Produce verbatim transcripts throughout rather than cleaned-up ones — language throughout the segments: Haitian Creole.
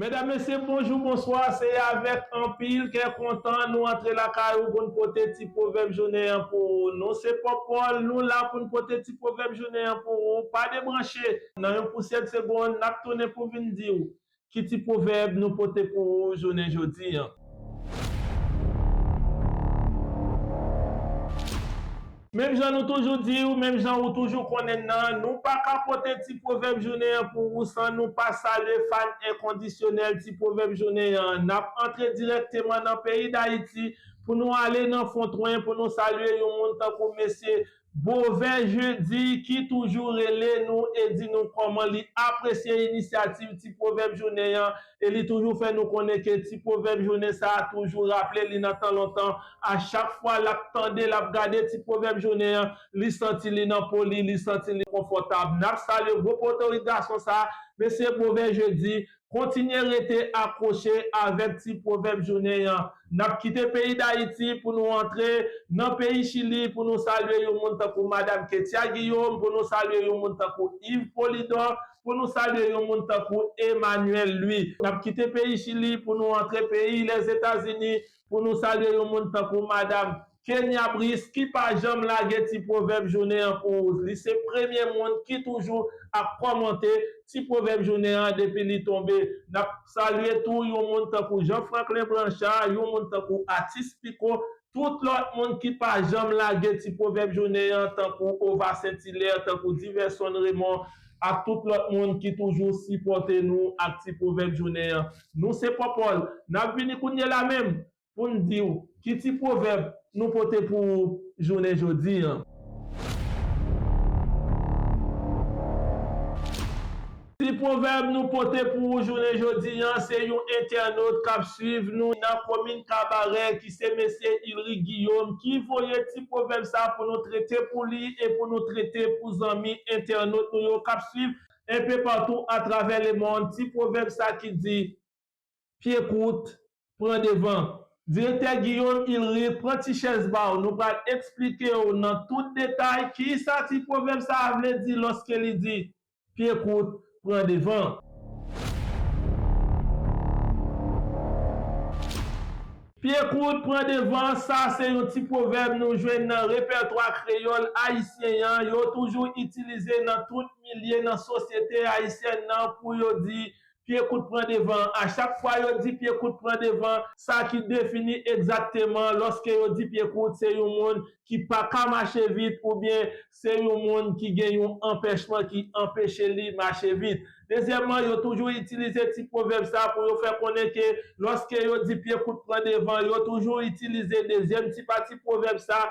Medam, mesye, bonjou, bonswa. Se avèk anpil kè kontan nou antre lakay ou pou n pote ti pwovèb jounen an pou ou. Nou se Pòpòl, nou la pou n pote ti pwovèb jounen an pou ou. Pa debranche. Nan yon pousyè segonn, n ap tounen pou vin di w ki ti pwovèb nou pote pou ou jounen jodi an. Menm jan nou toujou di w, menm jan ou toujou konnen nan, nou pa ka pote ti pwovèb jounen an pou ou san nou pa salye fan enkondisyonèl ti pwovèb jounen an. N ap antre dirèkteman nan peyi Dayiti pou nou ale nan Fontwen pou nou salye yon moun tankou mesye Bovè Jedi ki toujou rele nou e di nou kòman li apresye inisyativ ti pwovèb jounen an e li toujou fè nou konnen ke ti pwovèb jounen sa a toujou raple li nan tan lontan. A chak fwa l ap tande, l ap gade ti pwovèb jounen an, li santi li nan po li, li santi li konfòtab. N ap salye gwo potorik gason sa a, mesye Bovè Jedi, kontinye rete akwoche avèk ti pwovèb jounen an. N ap kite peyi Dayiti pou nou antre nan peyi Chili pou nou salye yon moun tankou Madam Ketia Guillaume, pou nou salye yon moun tankou Yves Polidor, pou nou salye yon moun tankou Emmanuel Louis. N ap kite peyi Chili pou nou antre peyi Lèzetazini pou nou salye yon moun tankou Madam Kenya Brice ki pa janm lage ti pwovèb jounen an pou ou. Li se premye moun ki toujou ap kòmante ti pwovèb jounen an depi li tonbe. N ap salye tou yon moun tankou Jean Franklin Blanchard, yon moun tankou Atis Pico, tout lòt moun ki pa janm lage ti pwovèb jounen an tankou Ova Sentilè, tankou Diverson Raymond, ak tout lòt moun ki toujou sipòte nou ak ti pwovèb jounen an. Nou se Pòpòl. N ap vini kounye la menm pou n di w ki ti pwovèb nou pote pou ou jounen jodi an. Ti pwovèb nou pote pou ou jounen jodi an se yon entènot k ap swiv nou nan komin Kabarè ki se mesye Ilry Guillaume ki voye ti pwovèb sa pou nou trete pou li e pou nou trete pou zanmi entènot nou yo k ap swiv enpe patou atravè lemonn. Ti pwovèb sa ki di, pye kout, pran devan. Direktè Guillaume Ilry, pran ti chèz ba w, nou pral eksplike w nan tout detay kisa ti pwovèb sa a vle di lòske li di, pye kout, pran devan. Pye kout, pran devan, sa se yon ti pwovèb nou jwenn nan repètwa kreyòl ayisyen an. Yo toujou itilize nan tout milye nan sosyete ayisyèn nan pou yo di, pye kout pran devan. A chak fwa yo di pye kout pran devan, sa ki defini egzakteman lòske yo di pye kout, se yon moun ki pa ka mache vit oubyen se yon moun ki gen yon anpèchman ki anpeche li mache vit. Dezyèmman, yo toujou itilize ti pwovèb sa pou yo fè konnen ke lòske yo di pye kout pran devan, yo toujou itilize dezyèm ti pati pwovèb sa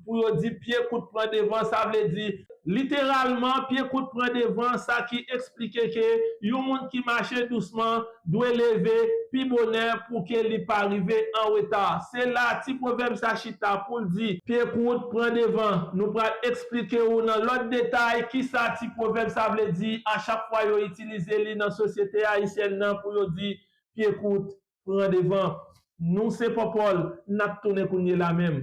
pou yo di pye kout pran devan, sa vle di, literalman, pye kout pran devan, sa ki eksplike ke yon moun ki mache dousman dwe leve pi bonè pou ke li pa rive an reta. Se la ti pwovèb sa chita pou l di, pye kout pran devan. Nou pral eksplike w nan lòt detay kisa ti pwovèb sa vle di a chak fwa yo itilize li nan sosyete ayisyèn nan pou yo di, pye kout, pran devan. Nou se Pòpòl, n ap tounen kounye la menm.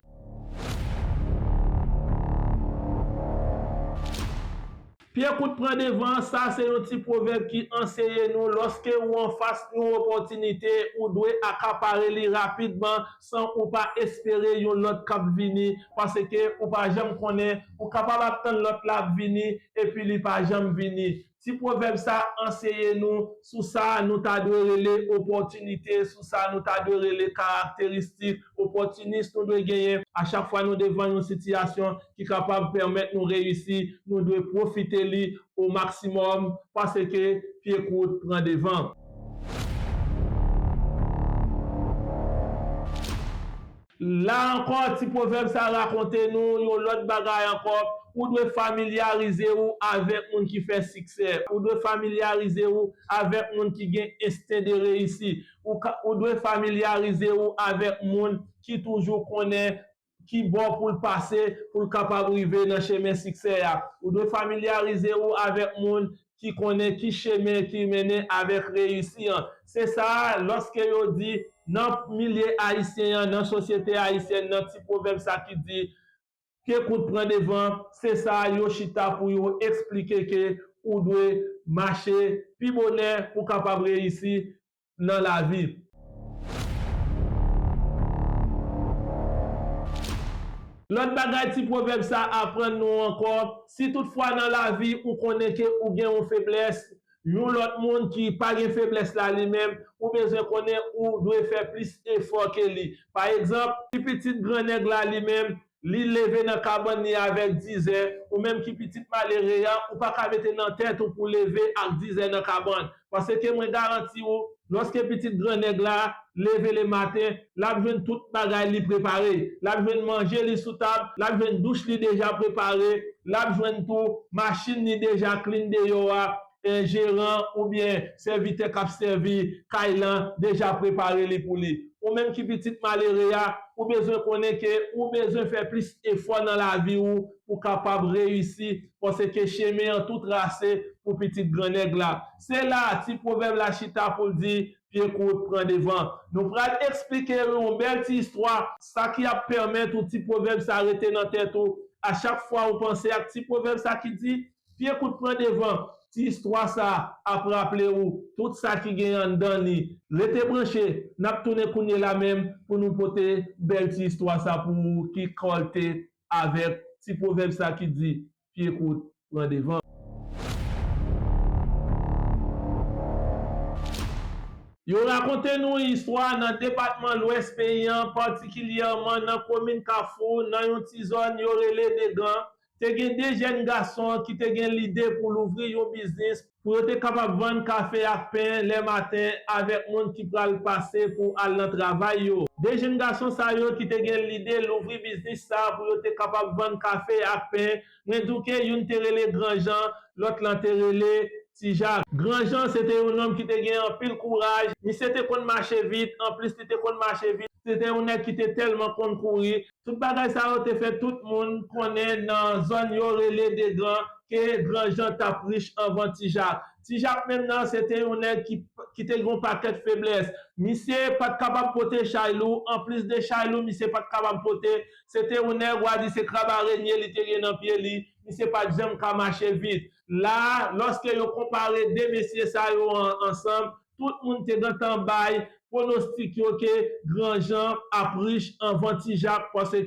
Pye kout pran devan, sa se yon ti pwovèb ki anseye nou lòske ou anfas yon opòtinite, ou dwe akapare li rapidman san ou pa espere yon lòt k ap vini, paske ou pa janm konnen, ou kapab ap tann lòt la ap vini, epi li pa janm vini. Ti pwovèb sa anseye nou sou sa nou ta dwe rele opòtinite, sou sa nou ta dwe rele karakteristik opòtinis nou dwe genyen. A chak fwa nou devan yon sitiyasyon ki kapab pèmèt nou reyisi, nou dwe pwofite li o maksimòm, paske pye kout pran devan. La ankò, ti pwovèb sa rakonte nou yon lòt bagay ankò. Ou dwe familyarize ou avèk moun ki fè siksè. Ou dwe familyarize ou avèk moun ki gen ensten de reyisi. Ou ka, ou dwe familyarize ou avèk moun ki toujou konnen ki bò pou l pase pou l kapab rive nan chemen siksè a. Ou dwe familyarize ou avèk moun ki konnen ki chemen ki mennen avèk reyisi an. Se sa a, lòske yo di nan milye ayisyen an, nan sosyete ayisyèn nan, ti pwovèb sa ki di, pye kout pran devan, se sa a yo chita pou yo eksplike ke ou dwe mache pi bonè pou kapab reyisi. nan lavi. Lòt bagay ti pwovèb sa aprann nou ankò, si toutfwa nan lavi ou konnen ke ou gen yon feblès, yon lòt moun ki pa gen feblès la li menm, ou bezwen konnen ou dwe fè plis efò ke li. Pa egzanp, si pitit gran nèg la li menm, li leve nan kabann li avèk dizè, ou menm ki pitit malere a, ou pa ka mete nan tèt ou pou leve ak dizè nan kabann. Paske mwen garanti ou, lòske pitit gran nèg la leve lematen, l ap jwenn tout bagay li prepare. L ap jwenn manje li sou tab, l ap jwenn douch li deja prepare, l ap jwenn tou machin li deja clean deyò a, e, jeran oubyen sèvitè k ap sèvi kay lan deja prepare li pou li. Ou menm ki pitit malere a, ou bezwen konnen ke ou bezwen fè plis efò nan lavi ou pou kapab reyisi, paske chemen an tou trase pou pitit gran nèg la. Se la ti pwovèb la chita pou l di, pye kout pran devan. Nou pral eksplike w yon bèl ti istwa, sa ki ap pèmèt ou ti pwovèb sa rete nan tèt ou. A chak fwa ou panse ak ti pwovèb sa ki di, pye kout pran devan, ti istwa sa ap raple ou tout sa ki gen anndan li. Rete branche, n ap tounen kounye la menm pou nou pote bèl ti istwa sa pou ou ki kòlte avèk ti pwovèb sa ki di, pye kout pran devan. Yo rakonte nou yon istwa nan depatman Lwès peyi an, patikilyèman nan komin Kafou, nan yon ti zòn yo rele Degan. Te gen de jèn gason ki te gen lide pou louvri yon biznis pou yo te kapab vann kafe ak pen lè maten avèk moun ki pral pase pou al nan travay yo. De jèn gason sa yo ki te gen lide louvri biznis sa pou yo te kapab vann kafe ak pen, mwen di w ke youn te rele Gran Jan, lòt lan te rele Ti Jak. Gran Jan se te yon nonm ki te gen anpil kouraj, misye te konn mache vit, anplis li te konn mache vit, se te yon nèg ki te tèlman konn kouri. Tout bagay sa yo te fè tout moun konnen nan zòn yo rele Degan ke Gran Jan t ap rich anvan Ti Jak. Ti Jak menm nan, se te yon nèg ki, ki te gen yon pakèt feblès. Misye pa t kapab pote chay lou, anplis de chay lou, misye pa t kapab pote. Se te yon nèg, w a di se krab arenye li te gen nan pye li, misye pa t janm ka mache vit. La, lòske yo konpare de mesye sa yo an, ansanm, tout moun te gentan bay pwonostik yo ke Gran Jan ap rich anvan Ti Jak, paske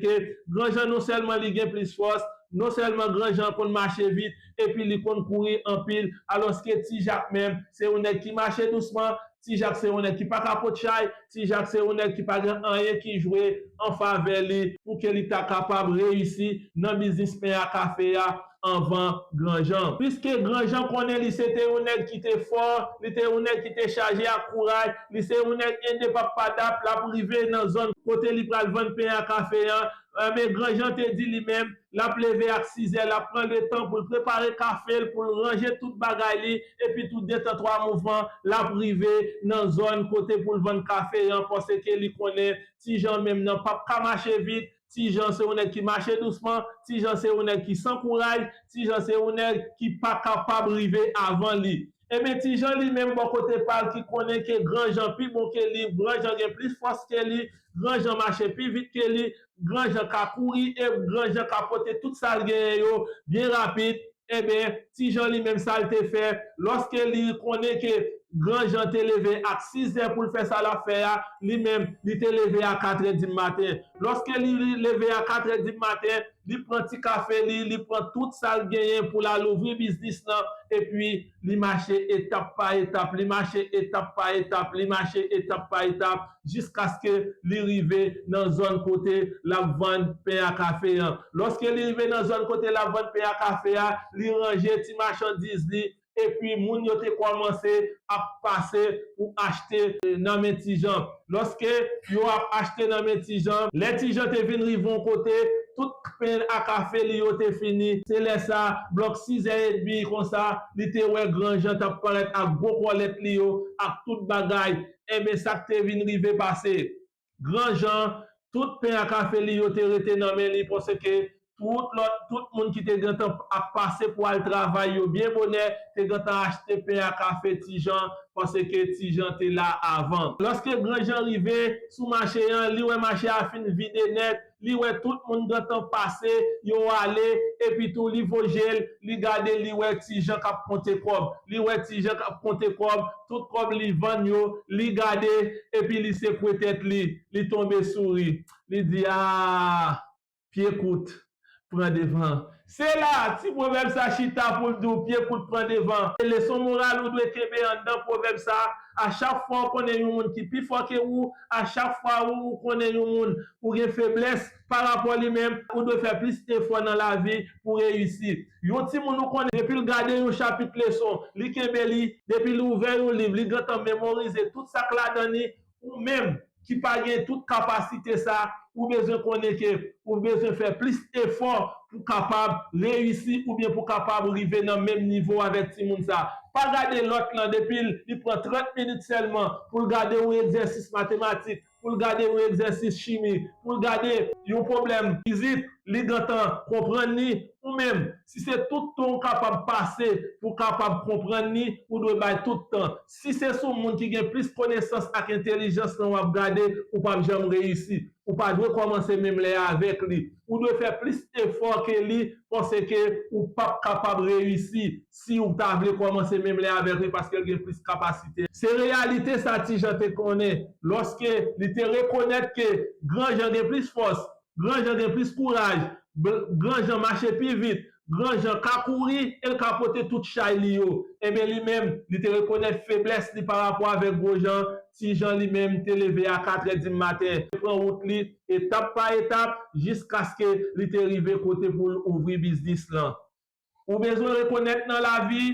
Gran Jan non sèlman li gen plis fòs, non sèlman Gran Jan konn mache vit, epi li konn kouri anpil, alòske Ti Jak menm, se yon nèg ki mache dousman, Ti Jak se yon nèg ki pa ka pot chay, Ti Jak se yon nèg ki pa gen anyen ki jwe an favè li pou ke li ta kapab reyisi nan biznis pen a kafe a anvan Gran Jan. Piske Gran Jan konnen li se te yon nèg ki te fò, li te yon nèg ki te chaje ak kouraj, li se yon nèg ende p ap padap, l ap rive nan zòn kote li pral vann pen a kafe an. Enben, Gran Jan te di li menm, l ap leve ak sizè, l ap pran letan pou l prepare kafe l, pou l ranje tout bagay li, epi tou de tan twa mouvman, l ap rive nan zòn kote pou l vann kafe an, paske li konnen Ti Jan menm nan p ap ka mache vit, Ti Jan se yon nèg ki mache dousman, Ti Jan se yon nèg ki san kouraj, Ti Jan se yon nèg ki pa kapab rive avan li. Ebyen, Ti Jan li menm bò kote pa l ki konnen ke Gran Jan pi bon ke li, Gran Jan gen plis fòs ke li, Gran Jan mache pi vit ke li, Gran Jan ka kouri e Gran Jan ka pote tout sa l genyen yo byen rapid. Ebyen, Ti Jan li menm sa l te fè, lòske li konnen ke Gran Jan te leve ak sizè pou l fè sa l ap fè a, li menm, li te leve a katrè di maten. Lòske li, li leve a katrè di maten, li pran ti kafe li, li pran tout sa l genyen pou l al ouvri biznis lan, epi li mache etap pa etap, li mache etap pa etap, li mache etap pa etap, jiskaske li rive nan zòn kote l ap vann pen a kafe an. Lòske li rive nan zòn kote l ap vann pen a kafe a, li ranje ti machandiz li, epi moun yo te kòmanse ap pase pou achte nan men Ti Jan. Lòske yo ap achte nan men Ti Jan, lè Ti Jan te vin rive yon kote, tout pen a kafe li yo te fini. Se lè sa, bòk sizè edmi konsa, li te wè Gran Jan t ap parèt ak gwo kòlèt li yo, ak tout bagay. Enben, sa k te vin rive pase? Gran Jan, tout pen a kafe li yo te rete nan men li, paske tout lòt, tout moun ki te gentan ap pase pou al travay yo byen bonè, te gentan achte pen a kafe Ti Jan, paske Ti Jan te la avan. Lòske Gran Jan rive sou mache an, li wè mache a fin vide nèt, li wè tout moun gentan pase, yo ale, epi tou li voye l, li gade, li wè Ti Jan k ap konte kòb. Li wè Ti Jan k ap konte kòb, tout kòb li vann yo, li gade, epi li sekwe tèt li, li tonbe souri. Li di, a, pye kout pran devan. Se la, ti pwovèb sa chita pou l di w, pye kout pran devan. E leson moral ou dwe kenbe anndan pwovèb sa, a chak fwa w konnen yon moun ki pi fò ke ou, a chak fwa ou, ou konnen yon moun, ou gen feblès pa rapò li menm, ou dwe fè plis efò nan lavi pou reyisi. Yon timoun ou konnen, depi l gade yon chapit leson, li kenbe li, depi l ouvè yon liv, li gentan memorize tout sa k ladan li, ou menm ki pa gen tout kapasite sa, ou bezwen konnen ke ou bezwen fè plis efò pou kapab reyisi oubyen pou kapab rive nan menm nivo avèk timoun sa. Pa gade lòt lan, depi l, li pran trant minit sèlman pou l gade yon egzèsis matematik, pou l gade yon egzèsis chimi, pou l gade yon pwoblèm fizik, li gentan konprann li, ou menm, si se tout tan w kapab pase pou w kapab konprann li, ou dwe bay tout tan. Si se sou moun ki gen plis konesans ak entèlijans lan w ap gade, ou p ap janm reyisi. Ou pa dwe kòmanse menm lè avèk li. Ou dwe fè plis efò ke li, paske ou p ap kapab reyisi si w ta vle kòmanse menm lè avèk li, paske l gen plis kapasite. Se reyalite sa Ti Jan te konnen, lòske li te rekonèt ke Gran Jan gen plis fòs, Gran Jan gen plis kouraj, Gran Jan mache pi vit, Gran Jan ka kouri e l ka pote tout chay li yo. Enben, li menm, li te rekonèt feblès li pa rapò avèk Gwo Jan. Ti Jan li menm te leve a katrè di maten, te pran wout li etap pa etap jiskaske li te rive kote pou l ouvri biznis lan. Ou bezwen rekonèt nan lavi,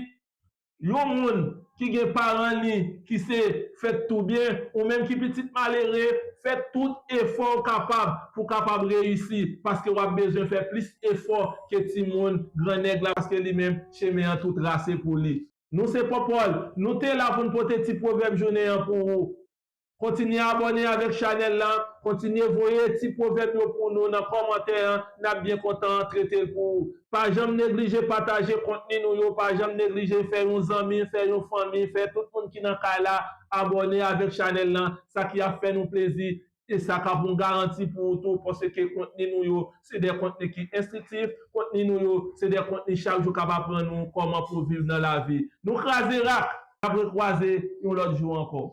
yon moun ki gen paran li ki se fèt tou byen, ou menm ki pitit malere, fè tout efò w kapab pou w kapab reyisi, paske w ap bezwen fè plis efò ke timoun grannèg la, paske li menm, chemen an tou trase pou li. Nou se Pòpòl, nou te la pou n pote ti pwovèb jounen an pou ou. Kontinye abòne avèk chanèl lan, kontinye voye ti pwovèb yo pou nou nan kòmantè an, n ap byen kontan trete l pou ou. Pa janm neglije pataje kontni nou yo, pa janm neglije fè yon zanmi, fè yon fanmi, fè tout moun ki nan kay la abòne avèk chanèl lan, sa ki ap fè nou plezi, e sa k ap yon garanti pou ou tou, paske kontni nou yo, se de kontni ki enstriktif, kontni nou yo, se de kontni chak jou k ap aprann nou kòman pou w viv nan lavi. Nou kraze rak, n ap rekwaze yon lòt jou ankò.